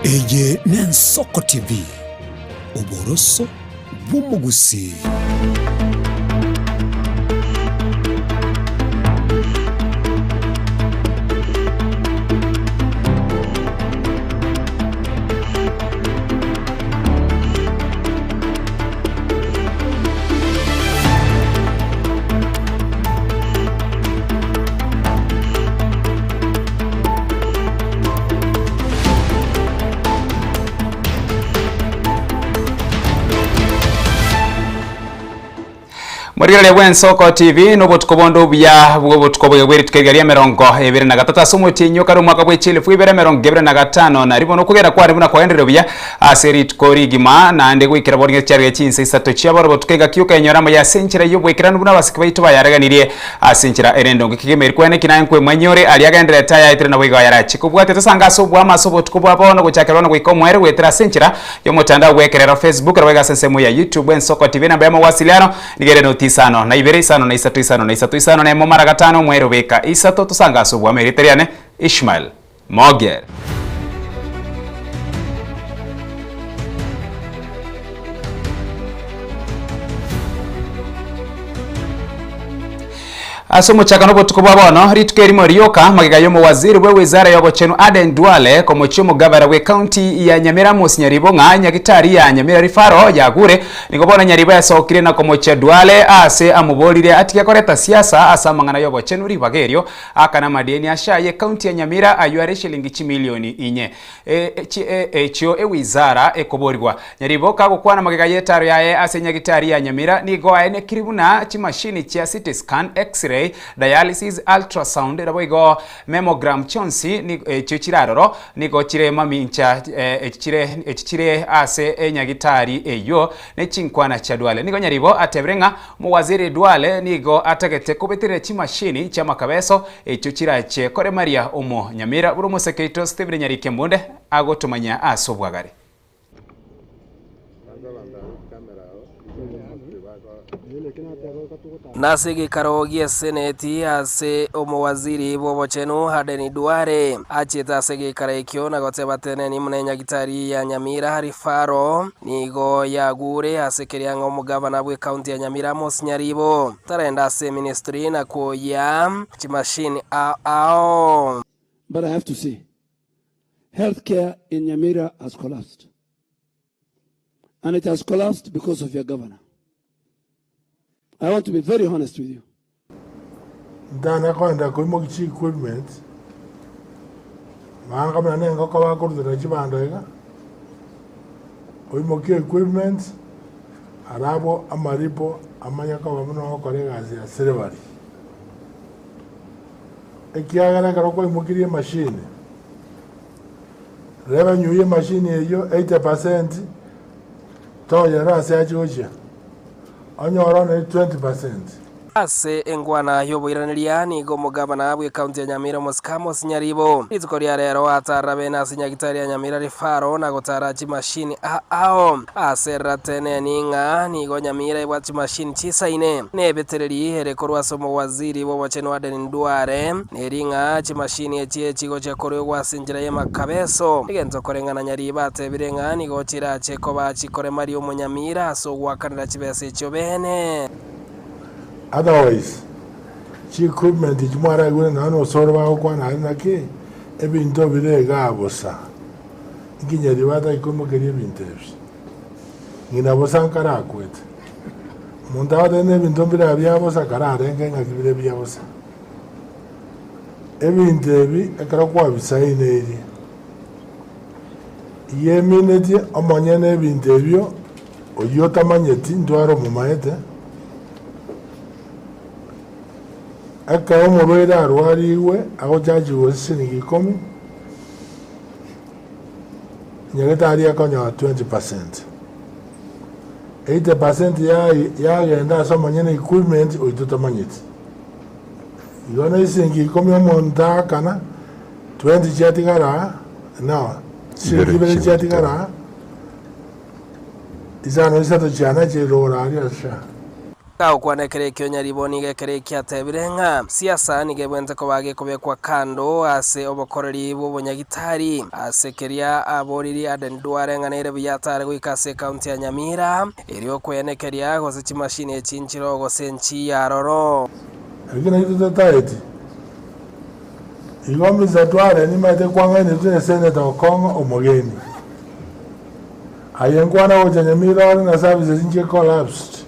Eye n'Ensoko TV, oboroso bw'omogusii. Morigereria bw'Ensoko TV nobotuko bonde obuya bw'obotuko boigo bwe rituko eria ri'emerongo ebere na gatato ase omotienyi okare omwaka bwe chielfu ibere emerongo ebere na gatano na ribono okogera kwane buna kwagenderire buya ase rituko rigima naende goikera bono chiarenge chinsa isato chia bono botuko engaki okenyora amaya ase enchera y'oboikeranu buna abasike baito bayareganirie ase enchera ere endonge kegima eri kwene ki naye nkwemanyia ore aria agendererete ayaetire naboigo ayarache kobwatia tosange ase oboamo ase obotuko bwa bono gochakera bono goika omoerio goetera ase enchera Y'omotandao bw'ekerero Facebook naboigo ase ensemo ya YouTube Ensoko TV enamba y'amawasiliano nigo ere noti isano na ibere isano na isato isano na isato isano na emo mara gatano omwero beka isato tosange ase obwamo erieta riane Ishmael Mogere. Ase omochakano obotuko bwa bono, rituko erimo rioka, magega y'omowaziri bwe wizara y'obochenu Aden Duale komochia omogabara bwe county ya Nyamira Amos Nyaribo ng'a nyagitari ya Nyamira Referral yagure, nigo bono Nyaribo yasokire na komochia Duale ase amoborire atige koreta siasa ase amang'ana y'obochenu ribaga erio akane amadeni ashaye ecounty ya Nyamira ayio are shilingi chimilioni inye echio ewizara ekoborigwa. Nyaribo kagokwana magega y'etaro yaye ase nyagitari ya Nyamira nigo aenekiri buna chimashini chia CT scan, X-ray, dialysis, ultrasound naboigo mammogram chionsi echio chire aroro nigo chire mamincha echio chire ase enyagitari eyio ne chinkwana chia Duale. Nigo Nyaribo atebire ng'a Omowaziri Duale nigo atagete kobeterera chimashini chi'amakabeso echio chirache koremaria omo Nyamira buna omoseke oito Stephen Nyarike Mbunde agotomanya ase obwagare. Nase egeikaro gi'eseneti ase omowaziri bw'obochenu Aden Duale achiete ase egeikaro ekio na goteba teneni buna enyagitari ya Nyamira Referral nigo yagure ase keria ng'a omogavana bw'ecounty ya Nyamira Amos Nyaribo tarenda ase eministry na kwoyia chimashini ao ao. But I have to say, health care in Nyamira has collapsed. And it has collapsed because of your governor. I want to be very honest with you. Ntana koenda koimokia chi equipment, manga buna na engoko bakorutera chibando iga, oimokie equipment, arabwo amaripo amanye koba buna ogokora egasi ya seribari. Ekiagera ekero kwaimokirie emachine, revenue ya emachine eyio 80% toyerora ase achia gochia, onyore onye 20%. Ase engwana y'oboiraneria nigo omogabana bw'ecounty ya Nyamira Omosike Amos Nyaribo rituko ria rero atarire abene ase nyagitari ya Nyamira Referral na gotara chimashini ao ase rateneni ng'a nigo Nyamira ebwate chimashini chisaine nebetereri ere korwa ase omowaziri bw'obochenu Aden Duale neri ng'a chimashini echi echigochia koruegwa ase enchera y'emakabeso egento koreng'ana Nyaribo atebire ng'a nigo chirache koba chikoremaria omonyamira ase ogoakanera chibesa echio bene. Otherwise, chi equipment echi mwaraigure nonya na osoro bagokwana aria naki, ebinto bire igaa bosa. Inki nyaribo atari koimokeria ebinto ebi? Ng'ina bosa nkarakwete. Omonto agoteba na ebinto mbire aa bia bosa kararenge ng'aki bire bia bosa. Ebinto ebi ekero kwabisaineirie, igo eminetie omonyene ebinto ebio. Oyio otamanyeti ntware omomaete, ekero omorwaire arwarigwe agochachigwa gose siringi ikomi, nyagetari akonyora 20%. 80% yaye yagenda ase omonyene equipment oyio totamanyeti. Igo na esiringi ikomi omonto aakana, 20 chiatigara aa, no, siringi ibere chiatigara aa. Isano isato chiane chirora aria sha. Gagokwana ekero ekio Nyaribo nigo ekero ekio atebire ng'a siasa nigo ebwenerete koba gekobekwa kando ase obokoreri bw'obonyagitari. Ase keria aboririe Aden Duale ng'a nere buya atare goika ase ekaunti ya Nyamira erio kwenekeria gose chimashini echi nchiroo gose nchiya aroro. Lakini naintwe totaeti. Igo Mister Duale nimaete kwang'ainetwe ne Senator Okong'o omogeni. Aye nkwana gocha Nyamira ore na services inche collapsed.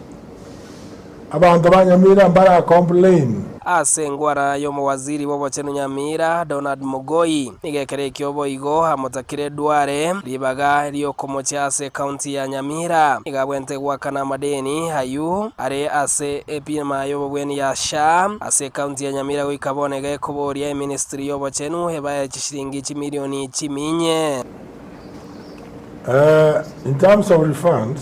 Abanto ba Nyamira mbara complain. Ase engwara y'omowaziri bw'obochenu Nyamira, Donald Mogoi, nigo ekero ekio boigo amotakire Duale ribaga riokomochia ase ecounty ya Nyamira. Nigo abwente goakana amadeni ayio are ase epima y'obobweni ya SHA ase ecounty ya Nyamira goika bono iga ekoboria eministry y'obochenu ebae chishilingi chimilioni chiminye. In terms of refunds,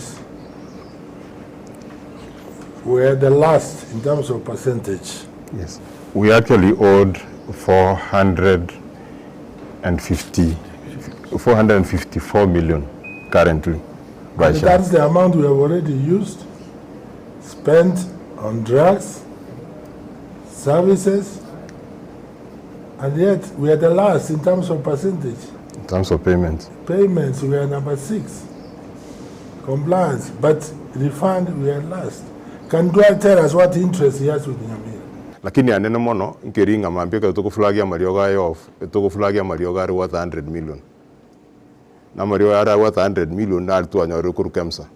we are the last in terms of percentage. Yes. We actually owed 450, 454 million currently by And SHA. that's the amount we have already used, spent on drugs, services, and yet we are the last in terms of percentage. In terms of payments. Payments, we are number 6. Compliance, but refund, we are last. Can Dual tell us what interest he has with Nyamira? Lakini anene mono, nkeri ng'a mambia ekero togoflagia amariogo aya off, etogoflagia amariogo are worth 100 million. Na amariogo are worth 100 million nari twanyorire korwa KEMSA.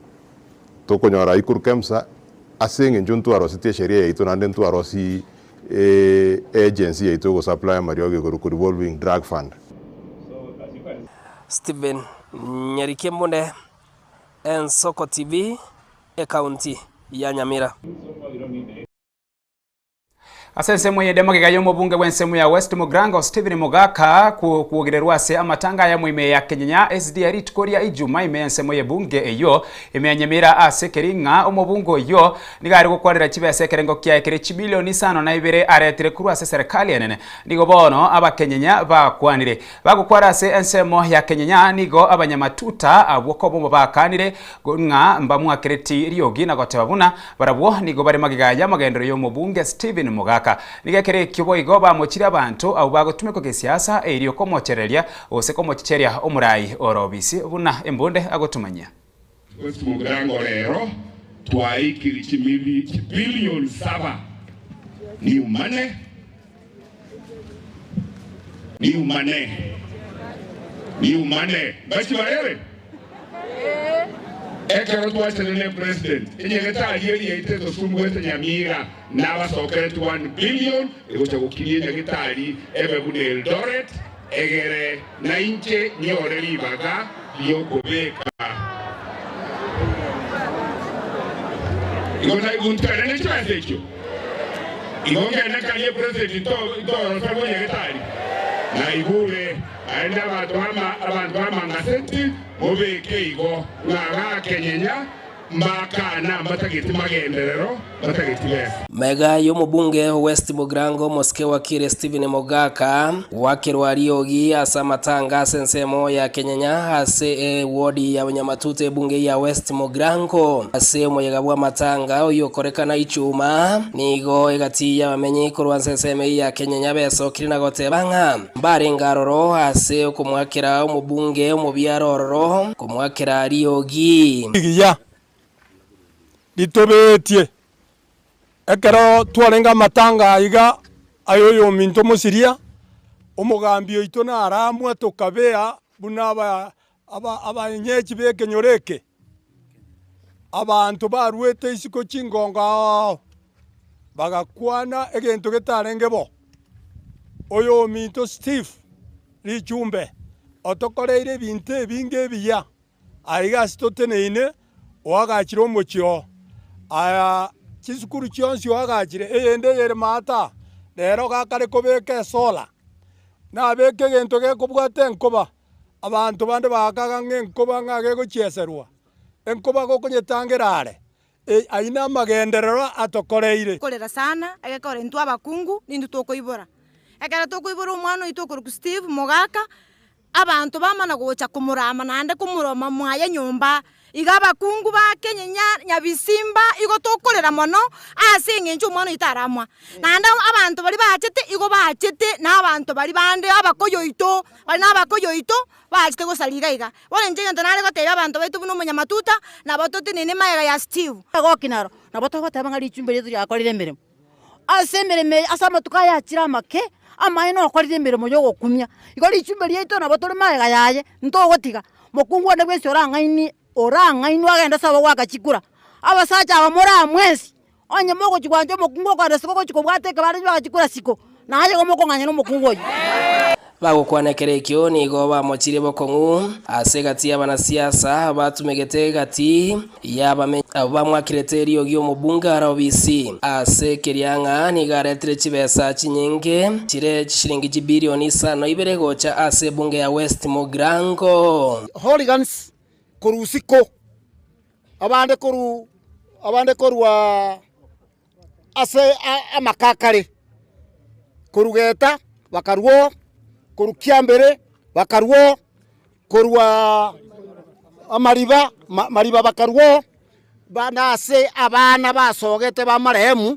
Tokonyora ayio korwa KEMSA, ase eng'encho ntwarosetie esheria yaito naende ntwarosie agency yaito egosupply amariogo igoro korwa revolving drug fund. Stephen Nyariki Mbunde, Ensoko TV, Ekaunti ya Nyamira. Ase ensemo eyende magega y'omobunge bw'ensemo ya West Mugirango Stephen Mogaka kwogererwa ase amatanga ayamo ime ya Kenyenya SDA rituko ria Ijuma ime y'ensemo y'ebunge eyio ime ya Nyamira ase keri ng'a omobunge oyio nigo are gokwarera chibesa ekerengo kiaye kere chibilioni isano na ibere aretire korwa ase serikali enene. Nigo bono abakenyenya bakwanire. Bagokwara ase ensemo ya Kenyenya nigo abanyamatuta abwo kobomo bakanire ng'a mbamwakereti riogi na goteba buna barabwo nigo bare magega y'amagenderero y'omobunge Stephen Mogaka. Nigo ekero ekio boigo bamochire abanto abwo bagotumekwa gesiasa erio komochereria gose komochecheria omorai ore obisi buna embunde agotumanyia. West Mugirango rero twaikiri chimili chibillion saba new money new money new money mbachi barere ekero twachire ne president enyagetari eria yaito etosumbuete Nyamira nabasokereti 1 billion egocha gokiria enyagetari ebe buna Eldoret Egere nainche nyore ribaga ri'okobeka igo naiguntane ne chibesa echio. Igo ngende nkarie president ntorosa bwa nyagetari. Naigure naende abanto bama abanto b'amangaseti mobeke igo ng'a gakenyenya Mbakana mbatageti magenderero, mbatageti besa. Mega y'omobunge o West Mugirango Omosike Wakili Stephen Mogaka gwakerwa riogi ase amatanga ase ensemo ya Kenyenya ase ewodi ya Nyamatuta ebunge ya West Mugirango. Ase omoyega bw'amatanga oyio okorekana Ichuma, nigo egati y'abamenyi korwa ase ensemo eyio ya Kenyenya besokire na goteba ng'a mbarenge aroro ase okomoakera omobunge omobiare ororo Komoakera riogi. Rigiya ritobetie. Ekero twarenge amatanga aiga aya oyominto Omosiria, omogambi oito naramwa tokabea buna abaenyechi b'ekenyoro eke, abanto baruete isiko chingongo ao ao, bagakwana egento getarenge bo. Oyominto Steve Richumbe, otokoreire ebinto ebinge ebiya, aiga ase toteneine, oagachire omochie oo. Aya chisukuru chionsi oagachire, eyende eyere maata, rero gakare kobeka esola, nabeke egento gekobwata enkoba, abanto bande bagakaga ng'a enkoba ng'a gegochieserwa, enkoba gokonyetangera are, ayio namagenderero atokoreire. Korera sana, egekora intwe abakungu nintwe tokoibora. Ekero tokoibora omwana oito okorokwa Steve, mogaka, Abanto bamana gocha komorama naende komoroma mwaye nyomba. Iga abakungu ba Kenya nyabisimba igo tokorera mono ase eng'encho omwana oito aramwa. Naende abanto baria bachete igo bachete na abanto baria bande abakoyoito, bare na abakoyoito bachete gosaria iga iga. Bono inche egento nare gotebia abanto baito buna omonyamatuta, nabo totenene magega ya Steve. Egoki naro, nabo togoteba ng'a richumbe riaito riakorire emeremo. Ase emeremo eye, ase amatuko aya achire amake, amaene okorire emeremo y'ogokumia. Igo richumbe riaito nabo tore magega yaye, ntogotiga. Mokungu onde bwensi orang'ainie orang'ainwe agende ase abagoaka chikura. Abasacha aba more aa mwensi, onye mogochia gwancha omokungu okogenda isiko ogochia kobwata ekebare chibaga chikura siko, naye igo mokong'anya na omokungu oyio. Bagokwana ekero ekio nigo bamochirie bokong'u ase egati y'abanasiasa batumegete egati y'abamenyi abwo bamwakirete eriogi omobunge are obisi ase keria ng'a nigo aretire chibesa chinyinge chire chishilingi chibilioni isano ibere gocha ase ebunge ya West Mugirango. Hooligans korwa isiko, abande korwa abande korwa ase amakakare, korwa Geta bakarwa oo, korwa Kiambere bakarwa oo, korwa Amariba Mariba bakarwa oo, bande ase abana basogete ba marehemu,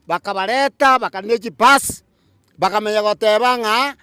bakabareta bakarina chibus, bakamanya goteba ng'a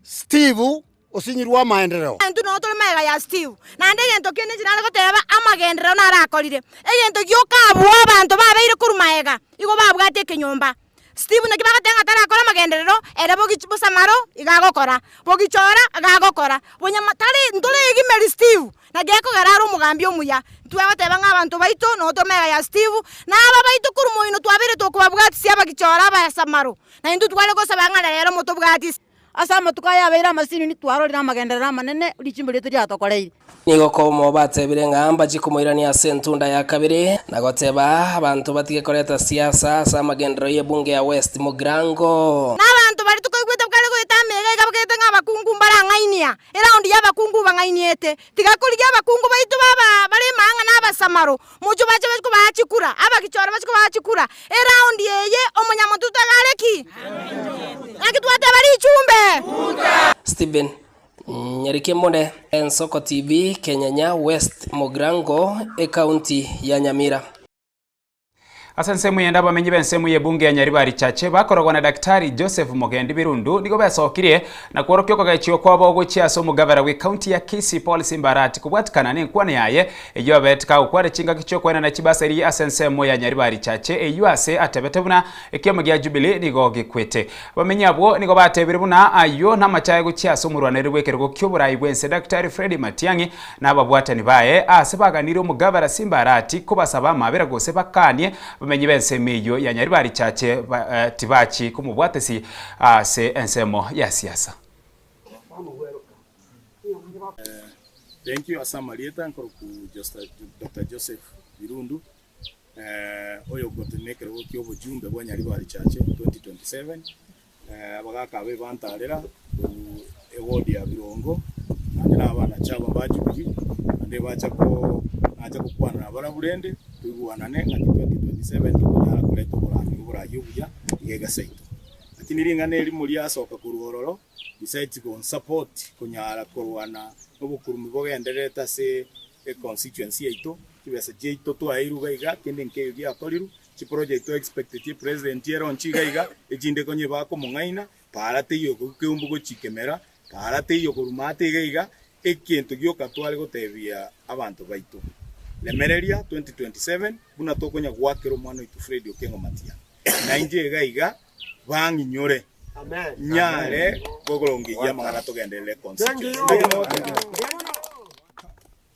Steve osinyirwe amaenderero. Intwe noo tore magega ya Steve, naende egento kende inche nare goteba amagenderero naro akorire. Egento gioka abwo abanto babeire korwa magega, igo babwate ekenyomba. Steve naki bagoteba ng'a tarakora amagenderero, ere bogichi bosamaro iga agokora, bogichora iga agokora, bonyama tari ntore egimeri Steve, naki ekogera are omogambi omuya. Intwe agoteba ng'a abanto baito noo tore magega ya Steve, na aba baito korwa moino twabeire tokobabwatisia abagichora abasamaro, na intwe tware gosaba ng'a rero motobwatisi. Ase amatuko aya abeire amasinini twarorire amagenderero amanene richimbo riaito riatokoreire. Nigo komo batebire ng'a mbachie komoirania ase entunda ya kabere, na goteba abanto batige koreta siasa ase amagenderero y'ebunge ya West Mugirango. Na abanto baria tokoigwete kare goeta amega iga bagete ng'a abakungu mbarang'ainia, eraundi y'abakungu bang'ainiete. Tiga korigia abakungu baito baba bare emang'a na abasamaro, mochie bache bachie kobaa chikura, abagichore bachie kobaa chikura. Eraundi eye omonyamonto totagare ki? Naki twateba richumbe? Stephen Nyarikemone, Ensoko TV, Kenyanya West Mugirango, Ekaunti ya Nyamira. Ase ensemo eyende abamenyi b'ensemo y'ebunge ya Nyaribari Chache bakorogwa na Daktari Joseph Mogendi Birundu nigo besokirie na kworokia okogechigwa kwabo gochia ase omogavera bw'ecounty ya Kisii Paul Simba Arati kobwatikana n'enkwana yaye eyio abete kagokwana chingaki chi'okoenana chibasari ase ensemo ya Nyaribari Chache eyio ase atebete buna ekioma gia Jubilee nigo gekwete. Abamenyi abwo nigo batebire buna ayio namachaye gochia ase omorwanereri bw'ekerogo ki'oborai bw'ense Daktari Freddy Matiang'i na ababwatani baye aase baganirie omogabara Simba Arati kobasaba amabera gose bakanie abamenyi b'ensemo eyio ya Nyaribari Chache tibachi komobwatesi ase ensemo ya siasa. Thank you ase amarieta nkorokwa Doctor Joseph Birundu oyogotenena ekerogo kia obojumbe bwa Nyaribari Chache 2027. Abagaka aba ebantarera korwa eward ya Birongo, naende na abana chaba ba Jubilee, naende bacha ko nacha gokwana nabarabwo rende toigwanane ng'aki 2027 tokonyara koreta oborambi oborayi obuya iga egesaito. Lakini ring'ana erimo riasoka korwa ororo besides gonsupport konyara korwana nobokurumi bogendererete ase econstituency yaito, chibesa chiaito twaeirwe iga iga kende nkeiyo giakorirwe. Chiproject to expectetie president ere onche iga iga, echinde konye bakomong'aina, para teiyo keumbu gochikemera, para teiyo korwa maate iga iga, egento gioka tware gotebia abanto baito, remereria 2027 buna tokonya goakera omwana oito Fred Okengo Matiang'i, nainche iga iga bang'inyore nyare korongeiyia amang'ana togenderere constituency. Naki mogoteba?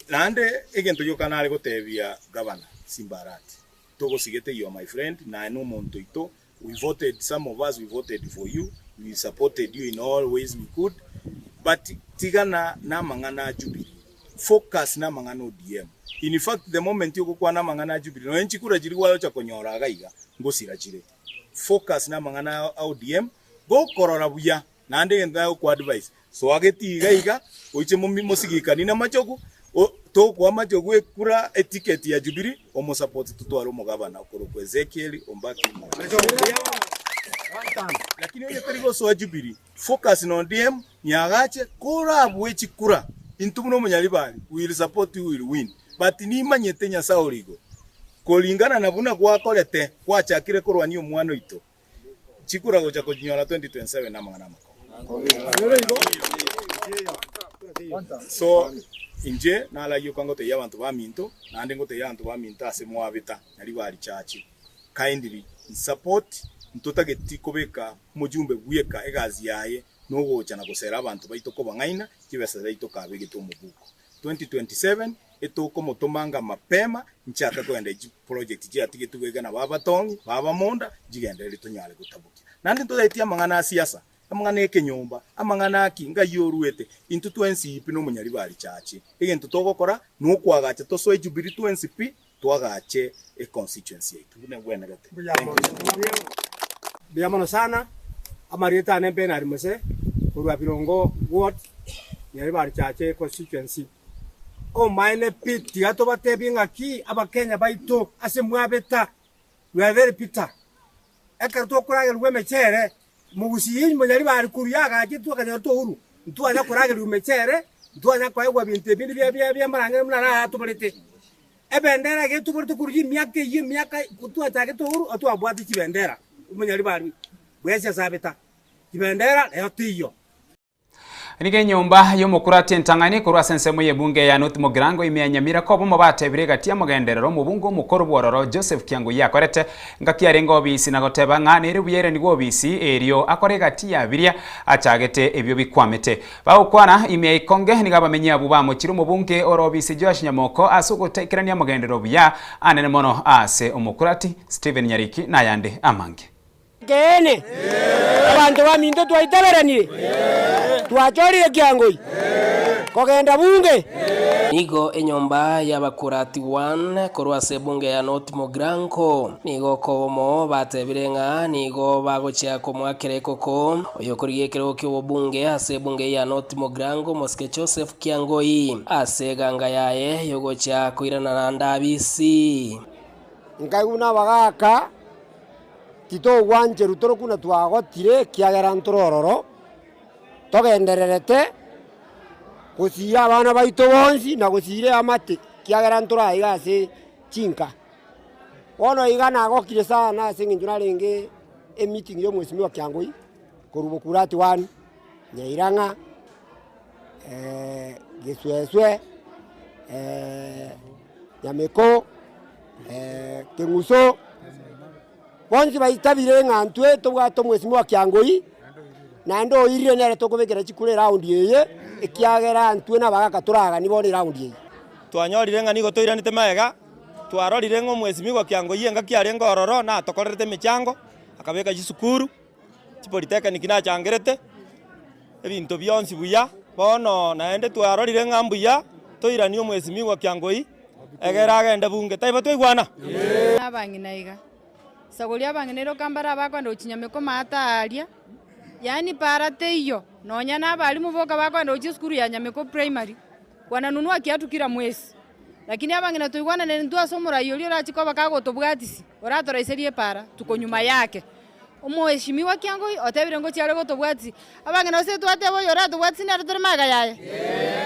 Naende egento gioka nare gotebia Gavana Simba Arati, Togosigete you are my friend, naye nomonto oito, we voted, some of us we voted for you, we supported you in all ways we could, but tigana namang'ana a Jubilee, focus namang'ana ODM. In fact the moment ogokwana amang'ana a Jubilee, nonya chikura chiria gwayocha konyora iga iga, ngosira chire. Focus namang'ana a ODM, gokorora buya, Naende egento nagokoadvise, soa getii iga iga, oiche mosigikanie namachogu, tokoa amachogu ekura eticket ya Jubilee, omosupport totware omogabana okorokwa Ezekiel Ombaki Omocha. Lakini onye tori gosoa Jubilee, focus na ODM, niagache korabue chikura, intwe buna omonyaribari, we will support you, we will win. But nimanyete Nyasae ore igoro, koringana na buna gwakorete, gwachakire korwania omwana oito, chikura gocha kochinyora 2027 namang'ana amakong'u. So inche naragia oka ngotebia abanto baminto, naende ngotebia abanto baminto ase mwabeta Nyaribari Church, kindly support ntotageti kobeka omojumbe bweka egasi yaye nogocha na gosera abanto baito kobang'aina chibesa chiaito kabegete omobuko. 2027 etokomotoma anga mapema nchake kogenda echi project chiatigetwe goika na baba Tong'i, baba Monda, nchigendereri tonyare gotabokia. Naende ntotaeti amang'ana a siasa, amang'ana ekenyomba, amang'ana aki, ngai oruete, intwe twensi pi nomonyaribari chache. Egento togokora nokoagacha tosoe Jubilee twensi pi, twagache econstituency yaito buna egwenerete. Thank you. Mbuya mono sana, amarieta ane Bernard Mose korwa Birongo Ward, Nyaribari Chache Constituency. Omaene pi tiga tobatebie ng'aki abakenya baito ase mwabeta, we are very bitter. Ekero tokoragerigwa emechere, mogusii monyaribari korwa yagachetwe akanyora touru, ntwanya koragerigwa emechere, ntwanya koegwa binto ebinde bia bia bia amarang'ina buna ara atoborete. Ebendera iga etoborete korwa emiaka eyio emiaka twachagete ouru otwabwate chibendera, omonyaribari bw'esiasa abeta, chibendera rero teiyo. Nigo enyomba y'omokurati entang'ani korwa ase ensemo y'ebunge ya North Mugirango ime ya Nyamira kobomo batebire egati y'omogenderero omobunge omokoro bw'ororo Joseph Kiangui akorete ngaki arenge obisi na goteba ng'a nere buya erenigwe obisi erio akore egati ya biria achagete ebio bikwamete. Bagokwana ime ya Ikonge nigo abamenyi abwo bamochire omobunge ore obisi Joash Nyamoko ase ogotaikerania omogenderero buya anene mono ase omokurati Stephen Nyariki nayande amange. Ekeene, abanto baminto twaitaberanire, twachorire kiangoi kogenda bunge. Nigo enyomba y'abakurati 1 korwa ase ebunge ya North Mugirango nigo kobomo batebire ng'a nigo bagochia komoakera ekoko oyokorigia ekerogo ki'obobunge ase ebunge ya North Mugirango Mosike Joseph Kiangoi ase eganga yaye yogochia koirana naende abisi. Nkaigwa buna abagaaka titogwancherwa tore buna twagotire ekiagera ntore ororo, togendererete gosiira abana baito bonsi na gosiira eamate ekiagera ntore aiga ase chinka. Bono iga nagokire sana ase eng'encho narenge emeeting ya omwesimigwa Kiangoi korwa Bokurati one, Nyairang'a, Gesweswe, Nyameko, Keng'uso, bonsi baitabire ng'a intwe tobwate omwesimigwa Kiangoi, naende oirire nere tokobekera chikura eround eye, ekiagera intwe na abagaka toraganie bono eround eye. Twanyorire ng'a nigo toiranete magega, twarorire ng'a omwesimigwa Kiangoi engaki arenge ororo natokorerete emechango, akabeka chisukuru, chipolitechnic nachangerete, ebinto bionsi buya, bono naende twarorire ng'a mbuya toiranie omwesimigwa Kiangoi, egere agende bunge. Taibo twaigwana? Abang'ina iga. Sagoria abang'ina ere okambare abakoenda gochia nyameko maate aaria, yaani para teiyo, nonya na abalimu boka bakoenda gochia esukuru ya Nyameko Primary, wananunua kiatu kila mwezi. Lakini abang'ina toigwanane intwe ase omorai oria orachie koba kagotobwatisia, oratoraiserie epara, tuko nyuma yake. Omoeshimiwa Kiangoi otebire ngochia are gotobwatisia, abang'ina gose twateba oyo oratobwatisia nere tore magega yaye.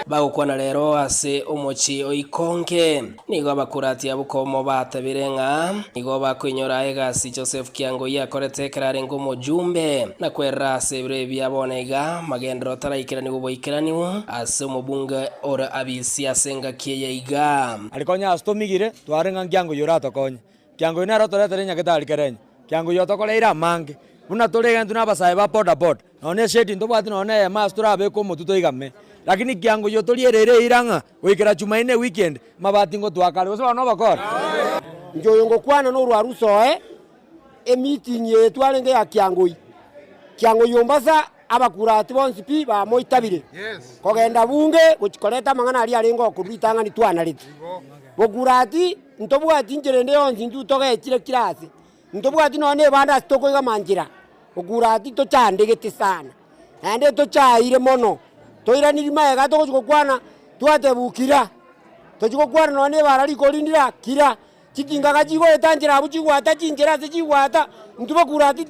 Bagokwana rero ase omochie o Ikonge, nigo abakurati abwo komo batabire ng'a nigo bakoinyora egasi Joseph Kiangoi akorete ekero arenge omojumbe, na kwerera ase ebiro ebi bia bono iga magenderero taraikeraniwu boikeraniwu ase omobunge ore abisi ase engaki eye iga. Aria konya ase tomigire, tware ng'a Kiangoi oratokonye. Kiangoi nere otoretere nyagetari kerenyo, Kiangoi otokoreire amange, buna tore iga intwe na abasae ba boda boda, nonya na eshedi ntobwati nonya na eyemo ase torabeke omotwe toigame. Lakini Kiangoi otoriereire eira ng'a goikera Jumanne eweekend, amabati ngotwaka are, gose bono nobokora? Inche oyo ngokwana norwa Rusoe, emeeting eye twarenge ya Kiangoi. Kiangoi Ombasa abakurati bonsi pi bamoitabire kogenda bunge gochia koreta amang'ana aria arenge okorwa ritang'ani twanarete. Bokurati ntobwati inchera ende yonsi intwe togechire kera ase, ntobwati nonya na ebanda ase tokoigama nchera, bokurati tochandegete sana, naende tochaire mono, toiraniri magega togochi gokwana twatebwa kira, tochi gokwana nonya na ebara riko rinde ira kira. Chitingaga chigoeta nchera abwo chigwata chinchera ase chigwata, intwe bakura ati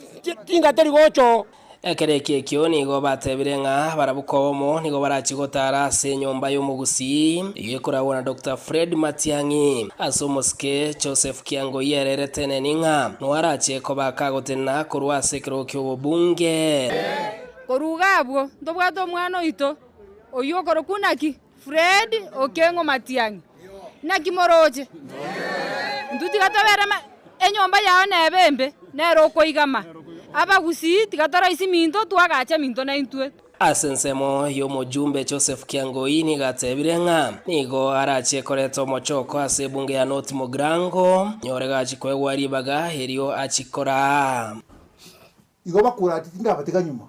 tinga teri gocha oo. Ekero ekio ekio nigo batebire ng'a barabwo kobomo nigo barachie gotara ase enyomba y'omogusii eyio ekoragwa na Doctor Fred Matiang'i. Ase omosike Joseph Kiangoi ererete eneni ng'a noarachie koba kagotenena korwa ase ekerogo ki'obobunge. Korwa iga abwo ntobwate omwana oito, oyio okorokwa naki? Fred Okeng'o Matiang'i. Naki moroche? Intwe tiga tobere ma enyomba yao nebe embe, nere okoigama. Abagusii tiga toroisie minto twagache minto naintwe. Ase ensemo y'omojumbe Joseph Kiangoi nigo atebire ng'a nigo arache koreta omochoko ase ebunge ya North Mugirango, nyore gachia koegwa ribaga erio achie koraa. Igo bakura ati tindabatiga nyuma.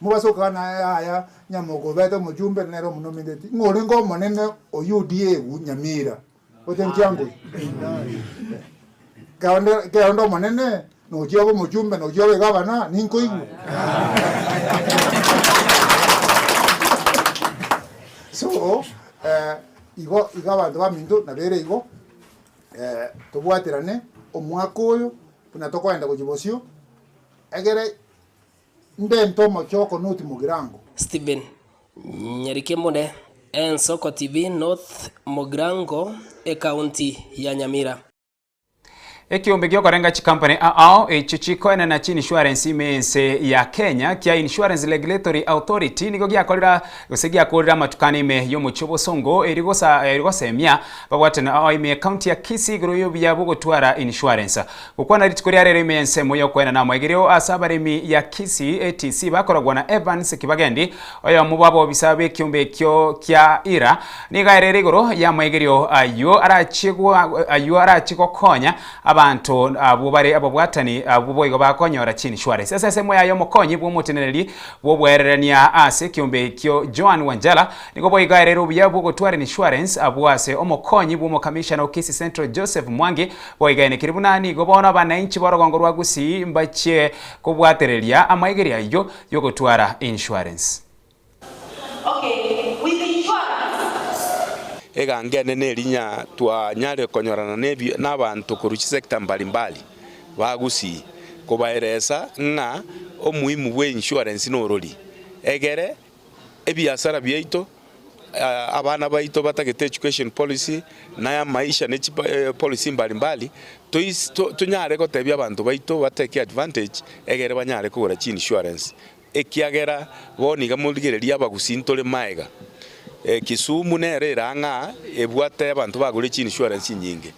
Mobase gokana yaya nyamoko obete omochumbe nere omonomineti, ng'a orenge omonene o UDA gu Nyamira, gocha nchiangoi. Keonde keonde omonene nochia obe omochumbe nochia obe egavana ninkoigwe. So igo igo abanto baminto nabere igo, tobwaterane omwaka oyo buna tokoenda gochia bosio, egere Ndente omochoko noti mogirango. Stephen Nyarikembune, Ensoko TV, North Mugirango, Ekaunti ya Nyamira. Ekiombe giokorenga chikampani ao echio chikoenana chiinshuarensi ime ense ya Kenya kia Insurance Regulatory Authority nigo giakorera gose giakorire amatukano ime y'omochie obosongo erio gosa erio gosemia babwatane ao ime y'ekaunti ya Kisii igoro y'obuya bw'ogotwara insurance. Gokwana rituko ria rero ime y'ensemo y'okoenana amoegerio ase abaremi ya Kisii ATC bakoragwa na Evans Kibagendi, oyomo bw'abobisa b'ekiombe ekio kia Ira, nigo aerere igoro y'amoegerio ayio arachie ayio arachie gokonya abanto abwo bare ababwatani abwo boigo bakonyora chiinsurance. Ase ensemo yaye omokonyi bw'omoteneneri bw'obwererania ase ekiombe ekio Joan Wanjala Nigo boigo aerere obuya bw'ogotwara insurance abwo ase omokonyi bw'omokamishana o Kisii Central Joseph Mwangi boigaenekire buna nigo bono abanainchi b'orogongo rwa Gusii mbachie kobwatereria amaegerio ayio y'ogotwara insurance. Okay, with insurance. Egango enene erinya twanyare konyorana nebi nabanto korwa chisector mbalimbali ba Gusii kobaeresa ng'a omuhimu bwe insurance norori egere ebiasara biaito, abana baito batagete education policy, na amaisha ne chipolicy mbali mbali, tonyare gotebia abanto baito ba take advantage egere banyare kogora chiinsurance, ekiagera bono iga morigereria abagusii ntore maega. Kisumu nere ere ang'a ebwate abanto bagore chiinsurance chinyinge,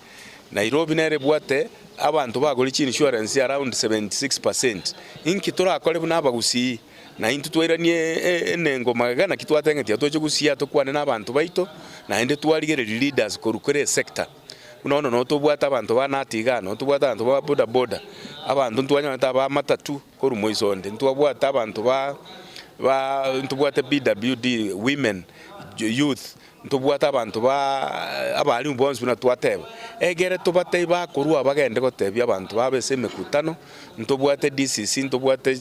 Nairobi nere ebwate abanto bagore chiinsurance around 76 percent. Inki torakore buna abagusii? Na intwe twairanie enengo magega, naki twateng'etie toche gosiaa tokwane nabanto baito, naende twarigereria leaders korwa kera esector. Buna bono noo tobwate abanto ba Nati igaa, noo tobwate abanto ba boda boda, abanto ntwanyorete aba matatu korwa moiso onde, ntwabwate abanto ba ba ntobwate PWD, women, youth, Ntobwate abanto ba abalimu bonsi buna twateba, egere tobatebie bakorua bagende gotebia abanto babo ase emekutano, ntobwate DCC, ntobwate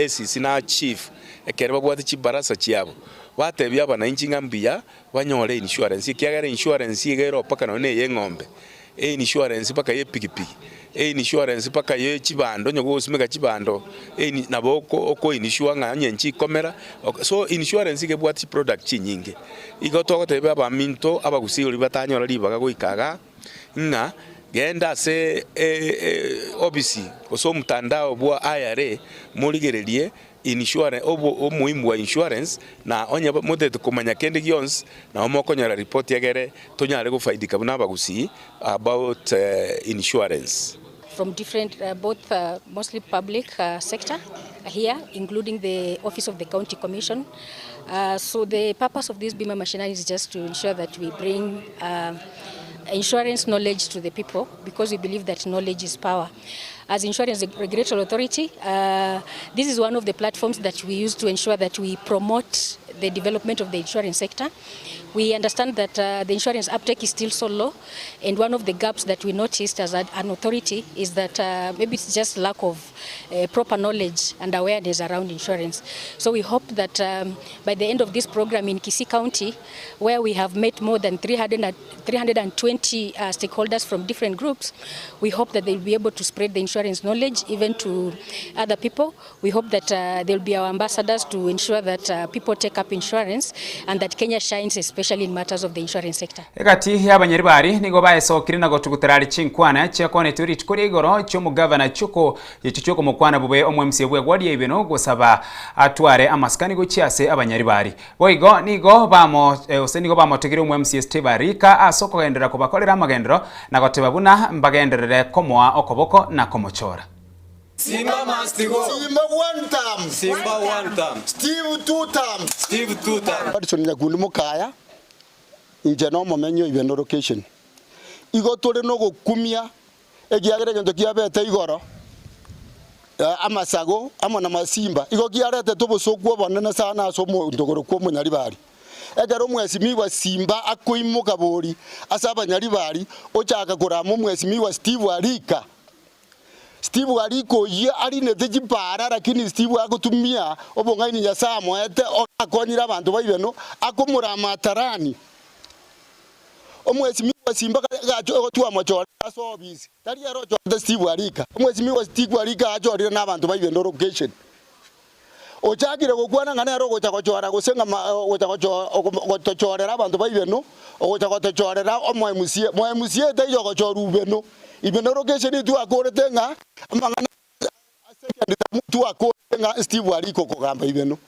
ACC na chief, ekero babwate chibarasa chiabo, batebie abanainchi ng'a mbuya banyore insurance, ekiagera insurance iga ero mpaka nonye na eye eng'ombe, einsurance mpaka ya epikipiki, einsurance mpaka ye chibando onye gogosimeka chibando eini nabo oko okoinsure ng'a onye nchikomera, so insurance iga ebwate chiproduct chinyinge. Igo togotebia abaminto abagusii oria batanyora ribaga goika igaa, ng'a genda ase ofisi gose omotandao bwa IRA morigererie Insurance, obo omohimu bwa insurance, na onye motagete komanya kende gionsi, nabo mokonyora report egere tonyare gofaidika buna abagusii about insurance. From different both mostly public sector here including the office of the county commission so the purpose of this bima mashinani is just to ensure that we bring insurance knowledge to the people because we believe that knowledge is power As Insurance Regulatory Authority, uh, this is one of the platforms that we use to ensure that we promote the development of the insurance sector. We understand that the insurance uptake is still so low and one of the gaps that we noticed as an authority is that maybe it's just lack of proper knowledge and awareness around insurance. So we hope that by the end of this program in Kisii County, where we have met more than 320 stakeholders from different groups, we hope that they'll be able to spread the insurance knowledge even to other people. We hope that they'll be our ambassadors to ensure that people take up insurance and that Kenya shines especially in matters of the insurance sector. Egati y'abanyaribari nigo baesokire na gotugutera are chinkwana chiakwanetwe rituko ria igoro chi'omogavana chi'oko echio chi'okomokwana bobe omwemisia bw'egwadi ya Ibeno gosaba atware amasikani gochia ase abanyaribari. Boigo nigo bamo gose nigo bamotegire omwemisia Steve Arika ase okogenderera kobakorera amagenderero na goteba buna mbagenderere komoa okoboko na komochora. Simba must go. Simba one term. Simba one term. Steve two term. Steve two term. Harrison Nyakundi Mokaya, inche nomomenyi o Ibeno Location. Igo tore nogokumia ekiagera egento kiabete igoro amasago amo na masimba igo kiaretete obosoku obonene sana ase omontogoro kwa omonyaribari. Ekero omwesimigwa Simba akoimoka bori ase abanyaribari ochaka korama omwesimigwa Steve Arika. Steve arika oyio arinete chipaara lakini Steve agotumia obong'aini Nyasae amoete akonyire abanto ba Ibeno akomorama atarani. Omwesimigwa Simba twamochorete ase ofisi tari ere ochorete Steve Arika. Omwesimigwa Steve Arika achorire na abanto ba Ibeno location. Ochakire gokwana ng'a nere ogocha gochora gose ng'a ogocha gotochorera abanto ba Ibeno, ogocha gotochorera omo MCA. Mo MCA taiyo ogochorwa Ibeno. Ibeno location twakorete ng'a amang'ana a second term twakorete ng'a Steve Arika okogamba Ibeno.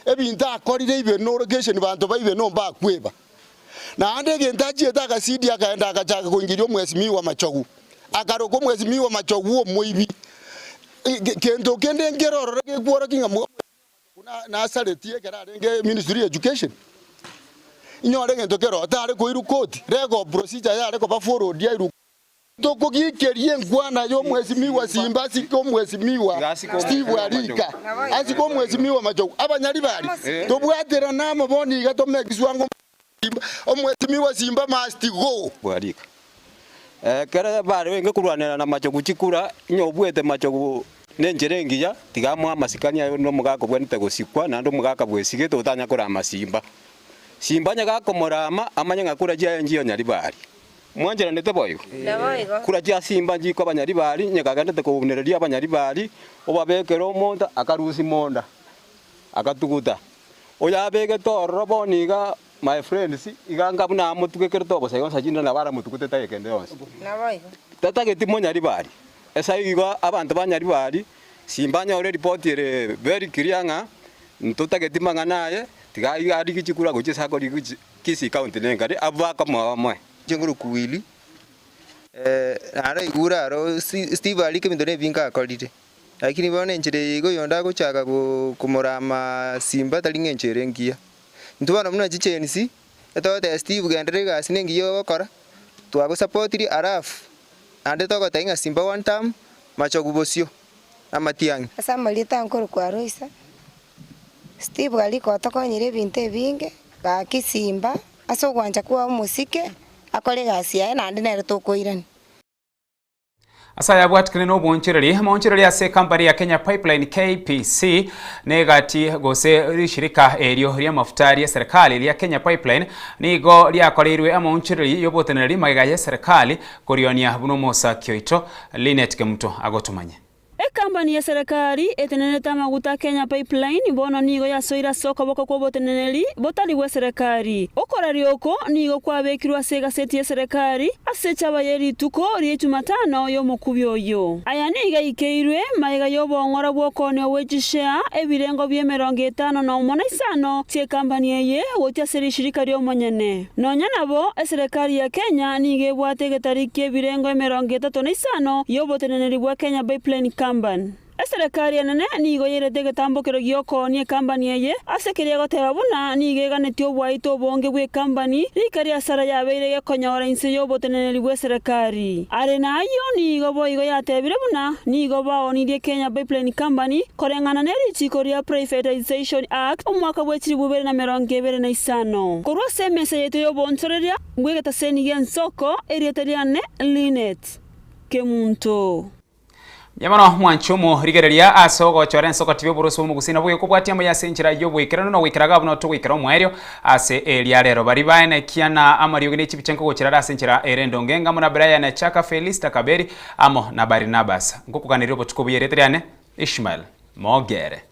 Ebinto akorire Ibeno location banto ba Ibeno mbakweba. Naende egento achiete agasidia akaenda agachaka koingiria omwesimiwa machogu. Akaroka omwesimiwa machogu omoibi. Gento kende nkere ororo gekworokia ng'a omwesimiwa machogu nasaretie ekero arenge ministry ya education. Inyore egento kere oo tare koirwa koti, legal procedure yare koba followed yairwa. Tokogikeria enkwana y'omwesimiwa Simba asike omwesimiwa Steve Arika asike omwesimiwa Machogu abanyaribari tobwaterane amo bono iga tomekiswe ango omwesimiwa Simba must go. Bwarika. Ekero barenge korwanera na Machogu chikura, inye obuete Machogu nenchera engiya, tiga amoe amasikani aye onde omogaka obwenerete gosikwa, naende omogaka bwesigete otanya korama Simba. Simba onye gakomorama, amanye ng'a kura chiaye nchiyo Nyaribari. Mwancheranete boigo? Naboigo. Kura chia Simba nchikwa abanyaribari, onye kagenderete kounereria abanyaribari, obabekere omonto akarusia monda, agatuguta. Oyo abegete ororo bono iga my friends, iga anga buna amotugekerete obosa igo nsa chinde nabo aramotugute taiyo kende yonsi. Naboigo. Tatageti monyaribari. Ase igo abanto ba Nyaribari, Simba anyore eripoti ere very clear ng'a ntotageti mang'ana aye, tiga iga arigie chikura gochia ase akorigia gochia Kisii County nenkari abwo bakomoa omoe. Inche nkorokwa Willy, naraigure aro Steve arike ebinto nebinge akorire, lakini bono enchera eye iga oyonde agochaka komorama Simba tari ng'a enchera engiya. Intwe bono buna chiChensi, etogotebia Steve genderera egasi nengiya ogokora, twagosapotirie alafu naende togotebia ng'a Simba one term, machogu bosio, amatiang'i. Ase amarieta nkorokwa Roysa, Steve Arika otokonyire ebinto ebinge, gaki simba ase ogwancha kwao omosike, akore egasi yaye naende nere tokoirania. Ase aya abwatikane nobonchereri, amaonchereri ase ekampani ya Kenya Pipeline KPC negati gose rishirika erio ri'amafuta ri'eserekari ria Kenya Pipeline nigo riakoreirwe amaonchereri y'oboteneneri magega y'eserekari korionia buna omosaki oito Linet Kemuto agotomanya. Ekambani y'eserekari etenenerete amaguta Kenya Pipeline bono nigo yasoire ase okoboko kw'oboteneneri botari bw'eserekari. Okoraria oko nigo kwabekirwe ase egaseti y'eserekari ase echaba ye rituko rie Jumatano y'omokubio oyio. Aya nigo aikeirwe magega y'obong'ora bw'okoonigwa gwe chishare ebirengo bi'emerongo etano na omo na isano chi'ekambani eye gochia ase rishirika ri'omonyene. Nonya nabo, eserekari ya Kenya nigo ebwate egetari ki'ebirengo emerongo etato na isano y'oboteneneri bwa Kenya Pipeline Company. Eserekari enene nigo yairete egetambokero gi'okoonia ekambani eye ase keria egoteba buna nigo eganetie obwaito obonge bw'ekambani rika ri'asara yabeire gekonyora inse y'oboteneneri bw'eserekari. Are nayio nigo boigo yatebire buna nigo baonirie Kenya Pipeline Company koreng'ana ne richiiko ria Privatisation Act omwaka bwe chilifu ibere na 25. Korwa ase emesa yaito y'oboonchoreria bw'egetaseni gi'ensoko erieta riane Linet Kemunto. Mbuya mono mwanche omorigereria ase ogochora ensoko tibe oborosio bw'omogusii nabo gekobwatia amaya ase enchera y'oboikeranu na goikera iga buna togoikera omoerio ase eria rero. Baria baenekia na amariogi ne chibicha nkogochera are ase enchera ere endonge enga muna Brian, Chaka, Felista, Kaberi amo na Barinabas. Nkokoganeria obotuko obuya erieta riane Ishmael Mogere.